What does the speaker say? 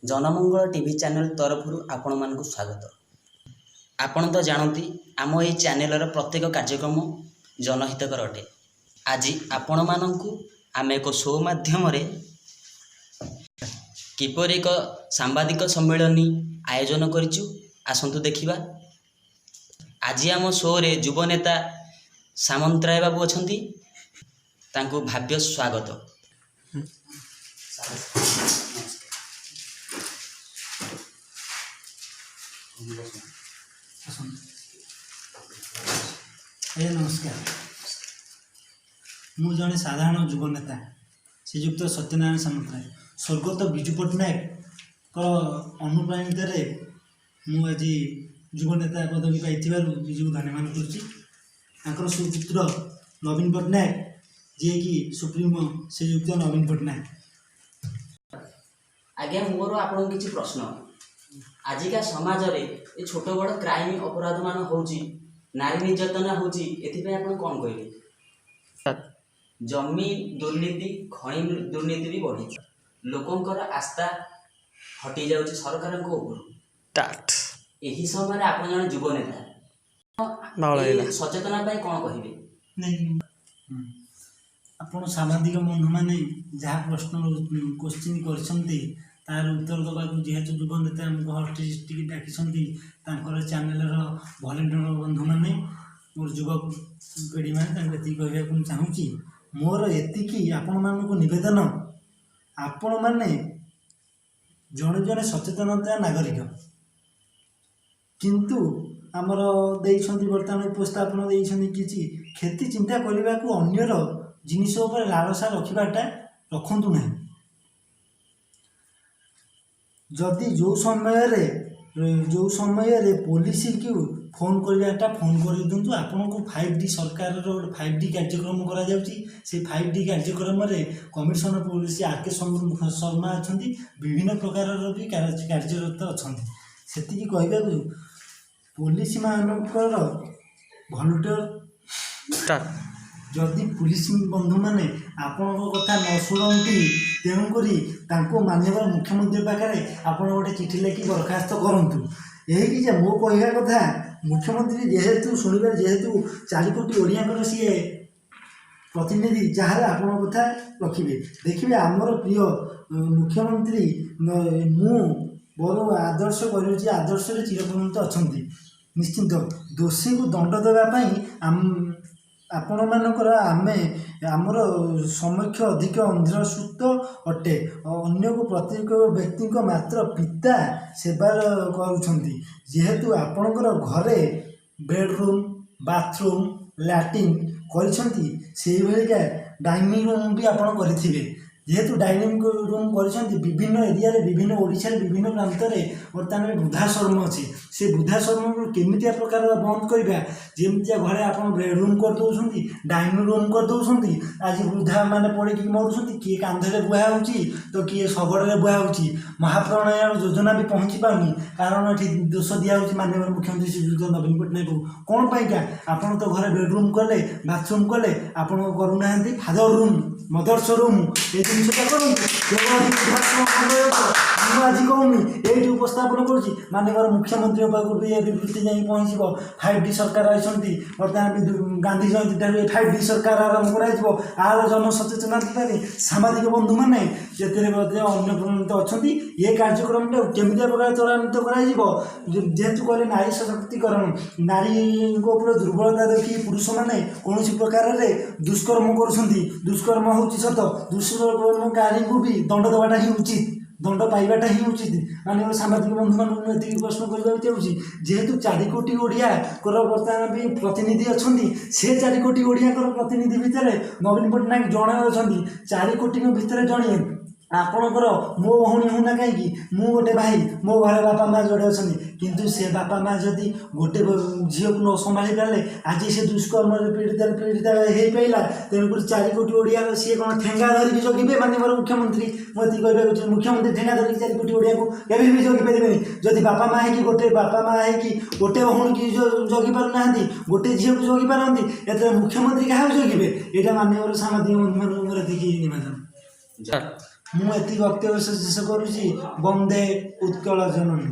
ଜନମଙ୍ଗଳ TV channel ତରଫରୁ ଆପଣମାନଙ୍କୁ ସ୍ୱାଗତ। ଆପଣ ତ ଜାଣନ୍ତି, ଆମ ଏହି ଚ୍ୟାନେଲର ପ୍ରତ୍ୟେକ କାର୍ଯ୍ୟକ୍ରମ ଜନହିତକର ଅଟେ। ଆଜି ଆପଣମାନଙ୍କୁ ଆମେ ଏକ ଶୋ ମାଧ୍ୟମରେ କିପରି ଏକ ସାମ୍ବାଦିକ ସମ୍ମିଳନୀ ଆୟୋଜନ କରିଛୁ, ଆସନ୍ତୁ ଦେଖିବା। ଆଜି ଆମ ଶୋରେ ଯୁବନେତା ସାମନ୍ତରାୟ ବାବୁ ଅଛନ୍ତି। ତାଙ୍କୁ ଭବ୍ୟ ସ୍ୱାଗତ। ଆସନ୍ତୁ ଆଜ୍ଞା। ନମସ୍କାର। ମୁଁ ଜଣେ ସାଧାରଣ ଯୁବନେତା ଶ୍ରୀଯୁକ୍ତ ସତ୍ୟନାରାୟଣ ସାମନ୍ତରାୟ। ସ୍ୱର୍ଗତ ବିଜୁ ପଟ୍ଟନାୟକଙ୍କର ଅନୁପ୍ରାଣିତରେ ମୁଁ ଆଜି ଯୁବନେତା ପଦବୀ ପାଇଥିବାରୁ ନିଜକୁ ଧନ୍ୟମାନ କରୁଛି। ତାଙ୍କର ସୁପୁତ୍ର ନବୀନ ପଟ୍ଟନାୟକ, ଯିଏକି ସୁପ୍ରିମୋ ଶ୍ରୀଯୁକ୍ତ ନବୀନ ପଟ୍ଟନାୟକ। ଆଜ୍ଞା, ମୋର ଆପଣଙ୍କୁ କିଛି ପ୍ରଶ୍ନ। ଆଜିକା ସମାଜରେ ଏ ଛୋଟ ବଡ଼ କ୍ରାଇମ୍ ଅପରାଧ ମାନ ହେଉଛି, ନାରୀ ନିର୍ଯାତନା ହେଉଛି, ଏଥିପାଇଁ ଆପଣ କ'ଣ କହିବେ? ଜମି ଦୁର୍ନୀତି, ଖଣି ଦୁର୍ନୀତି ବି ବଢ଼ିଛି। ଲୋକଙ୍କର ଆସ୍ଥା ହଟି ଯାଉଛି ସରକାରଙ୍କ ଉପରୁ। ଏହି ସମୟରେ ଆପଣ ଜଣେ ଯୁବ ନେତା, ଭଲ। ଏ ସଚେତନା ପାଇଁ କ'ଣ କହିବେ? ନାଇଁ, ଆପଣ ସାମ୍ବାଦିକ ବନ୍ଧୁମାନେ ଯାହା ପ୍ରଶ୍ନ କୋଶ୍ଚିନ୍ କରିଛନ୍ତି, ତାର ଉତ୍ତର ଦେବାକୁ ଯେହେତୁ ଯୁବ ନେତା ଆମକୁ ହଷ୍ଟିକି ଡାକିଛନ୍ତି, ତାଙ୍କର ଚ୍ୟାନେଲର ଭଲେଣ୍ଟିୟର ବନ୍ଧୁମାନେ, ମୋର ଯୁବପିଢ଼ିମାନେ, ତାଙ୍କୁ ଏତିକି କହିବାକୁ ମୁଁ ଚାହୁଁଛି। ମୋର ଏତିକି ଆପଣମାନଙ୍କୁ ନିବେଦନ, ଆପଣମାନେ ଜଣେ ଜଣେ ସଚେତନତା ନାଗରିକ। କିନ୍ତୁ ଆମର ଦେଇଛନ୍ତି, ବର୍ତ୍ତମାନ ଉପସ୍ଥାପନ ଦେଇଛନ୍ତି, କିଛି କ୍ଷତି ଚିନ୍ତା କରିବାକୁ ଅନ୍ୟର ଜିନିଷ ଉପରେ ଲାଳସା ରଖିବାଟା ରଖନ୍ତୁ ନାହିଁ। ଯଦି ଯେଉଁ ସମୟରେ ପୋଲିସକୁ ଫୋନ୍ କରିବାଟା ଫୋନ୍ କରିଦିଅନ୍ତୁ। ଆପଣଙ୍କୁ 5ଟି ସରକାରର ଗୋଟେ 5ଟି କାର୍ଯ୍ୟକ୍ରମ କରାଯାଉଛି। ସେ 5ଟି କାର୍ଯ୍ୟକ୍ରମରେ କମିଶନର ପୋଲିସ ଆର୍ କେ ଶର୍ମା ଅଛନ୍ତି, ବିଭିନ୍ନ ପ୍ରକାରର ବି କାର୍ଯ୍ୟରତ ଅଛନ୍ତି। ସେତିକି କହିବାକୁ ପୋଲିସ ମାନଙ୍କର ଭଲଣ୍ଟିୟର ଯଦି ପୁଲିସ ବନ୍ଧୁମାନେ ଆପଣଙ୍କ କଥା ନ ଶୁଣନ୍ତି, ତେଣୁକରି ତାଙ୍କୁ ମାନ୍ୟବର ମୁଖ୍ୟମନ୍ତ୍ରୀ ପାଖରେ ଆପଣ ଗୋଟେ ଚିଠି ଲେଖି ଦରଖାସ୍ତ କରନ୍ତୁ। ଏହିକି ଯେ ମୋ କହିବା କଥା, ମୁଖ୍ୟମନ୍ତ୍ରୀ ଯେହେତୁ ଶୁଣିବେ, ଯେହେତୁ 4 କୋଟି ଓଡ଼ିଆଙ୍କର ସିଏ ପ୍ରତିନିଧି, ଯାହାହେଲେ ଆପଣଙ୍କ କଥା ରଖିବେ। ଦେଖିବେ, ଆମର ପ୍ରିୟ ମୁଖ୍ୟମନ୍ତ୍ରୀ, ମୁଁ ବର ଆଦର୍ଶ କରୁଛି, ଆଦର୍ଶରେ ଚିରପରିଚିତ ଅଛନ୍ତି। ନିଶ୍ଚିନ୍ତ ଦୋଷୀଙ୍କୁ ଦଣ୍ଡ ଦେବା ପାଇଁ ଆପଣମାନଙ୍କର ଆମେ ଆମର ସମକ୍ଷ ଅଧିକ ଅନ୍ଧସୁତ ଅଟେ। ଅନ୍ୟକୁ ପ୍ରତ୍ୟେକ ବ୍ୟକ୍ତିଙ୍କ ମାତ୍ର ପିତା ସେବା କରୁଛନ୍ତି। ଯେହେତୁ ଆପଣଙ୍କର ଘରେ ବେଡ଼ରୁମ୍, ବାଥରୁମ୍, ଲାଟ୍ରିନ୍ କରିଛନ୍ତି, ସେଇଭଳିକା ଡାଇନିଂ ରୁମ୍ ବି ଆପଣ କରିଥିବେ। ଯେହେତୁ ଡାଇନିଂ ରୁମ୍ କରିଛନ୍ତି, ବିଭିନ୍ନ ଏରିଆରେ, ବିଭିନ୍ନ ଓଡ଼ିଶାରେ ବିଭିନ୍ନ ପ୍ରାନ୍ତରେ ବର୍ତ୍ତମାନ ବୃଦ୍ଧାଶ୍ରମ ଅଛି। ସେ ବୃଦ୍ଧାଶ୍ରମକୁ କେମିତିଆ ପ୍ରକାର ବନ୍ଦ କରିବା? ଯେମିତିଆ ଘରେ ଆପଣ ବେଡ଼ରୁମ୍ କରିଦେଉଛନ୍ତି, ଡାଇନିଂ ରୁମ୍ କରିଦେଉଛନ୍ତି, ଆଜି ବୃଦ୍ଧାମାନେ ପଡ଼ିକି ମରୁଛନ୍ତି। କିଏ କାନ୍ଧରେ ବୁହା ହେଉଛି ତ କିଏ ଶଗଡ଼ରେ ବୁହା ହେଉଛି। ମହାପ୍ରଳୟ ଯୋଜନା ବି ପହଞ୍ଚି ପାରୁନି। କାରଣ ଏଠି ଦୋଷ ଦିଆହେଉଛି ମାନ୍ୟବର ମୁଖ୍ୟମନ୍ତ୍ରୀ ଶ୍ରୀଯୁକ୍ତ ନବୀନ ପଟ୍ଟନାୟକଙ୍କୁ। କ'ଣ ପାଇଁକା? ଆପଣ ତ ଘରେ ବେଡ଼ରୁମ୍ କଲେ, ବାଥରୁମ୍ କଲେ, ଆପଣ କରୁନାହାନ୍ତି ଫାଦର ରୁମ୍, ମଦର୍ସ ରୁମ୍। ଏ ଜିନିଷଟା କରନ୍ତୁ। କେବଳ ବୃଦ୍ଧାଶ୍ରମ ବନ୍ଦ ହେବ, ମୁଁ ଆଜି କହୁନି, ଏଇଠି ଉପସ୍ଥାପନ କରୁଛି। ମାନ୍ୟବର ମୁଖ୍ୟମନ୍ତ୍ରୀଙ୍କ ପାଖକୁ ବି ଏ ବିବୃତ୍ତି ଯାଇ ପହଞ୍ଚିବ। 5ଟି ସରକାର ଅଛନ୍ତି ବର୍ତ୍ତମାନ ବି, ଗାନ୍ଧୀ ଜୟନ୍ତୀ ଠାରୁ ଏ 5ଟି ସରକାର ଆରମ୍ଭ କରାଯିବ। ଆର ଜନସଚେତନତା ପାଇଁ ସାମ୍ବାଦିକ ବନ୍ଧୁମାନେ ଯେଥିରେ ମଧ୍ୟ ଅନ୍ୟ ପ୍ରମୁଖ ଅଛନ୍ତି, ଏ କାର୍ଯ୍ୟକ୍ରମଟାକୁ କେମିତିଆ ପ୍ରକାର ତ୍ୱରାନ୍ୱିତ କରାଯିବ? ଯେହେତୁ କହିଲେ ନାରୀ ସଶକ୍ତିକରଣ, ନାରୀଙ୍କ ଉପରେ ଦୁର୍ବଳତା ଦେଖି ପୁରୁଷମାନେ କୌଣସି ପ୍ରକାରରେ ଦୁଷ୍କର୍ମ କରୁଛନ୍ତି। ଦୁଷ୍କର୍ମ ହେଉଛି ସତ, ଦୁଷ୍କର୍ମକାରୀଙ୍କୁ ବି ଦଣ୍ଡ ଦେବାଟା ହିଁ ଉଚିତ, ଦଣ୍ଡ ପାଇବାଟା ହିଁ ଉଚିତ। ମାନେ ସାମ୍ବାଦିକ ବନ୍ଧୁମାନଙ୍କୁ ମୁଁ ଏତିକି ପ୍ରଶ୍ନ କରିବାକୁ ଚାହୁଁଛି, ଯେହେତୁ 4 କୋଟି ଓଡ଼ିଆଙ୍କର ବର୍ତ୍ତମାନ ବି ପ୍ରତିନିଧି ଅଛନ୍ତି, ସେ 4 କୋଟି ଓଡ଼ିଆଙ୍କର ପ୍ରତିନିଧି ଭିତରେ ନବୀନ ପଟ୍ଟନାୟକ ଜଣେ ଅଛନ୍ତି। 4 କୋଟିଙ୍କ ଭିତରେ ଜଣେ। ଆପଣଙ୍କର ମୋ ଭଉଣୀ ହଉନା କାହିଁକି, ମୁଁ ଗୋଟେ ଭାଇ, ମୋ ଘରେ ବାପା ମା ଯୋଡ଼େ ଅଛନ୍ତି। କିନ୍ତୁ ସେ ବାପା ମା ଯଦି ଗୋଟେ ଝିଅକୁ ନ ସମ୍ଭାଳି ପାରିଲେ, ଆଜି ସେ ଦୁଷ୍କର୍ମରେ ପୀଡ଼ିତା ହେଇପାରିଲା। ତେଣୁକରି 4 କୋଟି ଓଡ଼ିଆର ସିଏ କ'ଣ ଠେଙ୍ଗା ଧରିକି ଜଗିବେ? ମାନ୍ୟବର ମୁଖ୍ୟମନ୍ତ୍ରୀ, ମୁଁ ଏତିକି କହିବାକୁ ଚାହୁଁଛି, ମୁଖ୍ୟମନ୍ତ୍ରୀ ଠେଙ୍ଗା ଧରିକି 4 କୋଟି ଓଡ଼ିଆକୁ କେବେ ବି ଜଗି ପାରିବେନି। ଯଦି ବାପା ମା ହେଇକି, ଗୋଟେ ବାପା ମା ହେଇକି ଗୋଟେ ଭଉଣୀକି ଜଗି ପାରୁନାହାନ୍ତି, ଗୋଟେ ଝିଅକୁ ଜଗି ପାରନ୍ତି, ଏଥିରେ ମୁଖ୍ୟମନ୍ତ୍ରୀ କାହାକୁ ଜଗିବେ? ଏଇଟା ମାନ୍ୟବର ସାମ୍ବାଦିକ ବନ୍ଧୁମାନଙ୍କୁ ମୋର ଏତିକି ନିବେଦନ। ମୁଁ ଏତିକି ବକ୍ତବ୍ୟ ଶେଷ କରୁଛି। ବନ୍ଦେ ଉତ୍କଳ ଜନନୀ।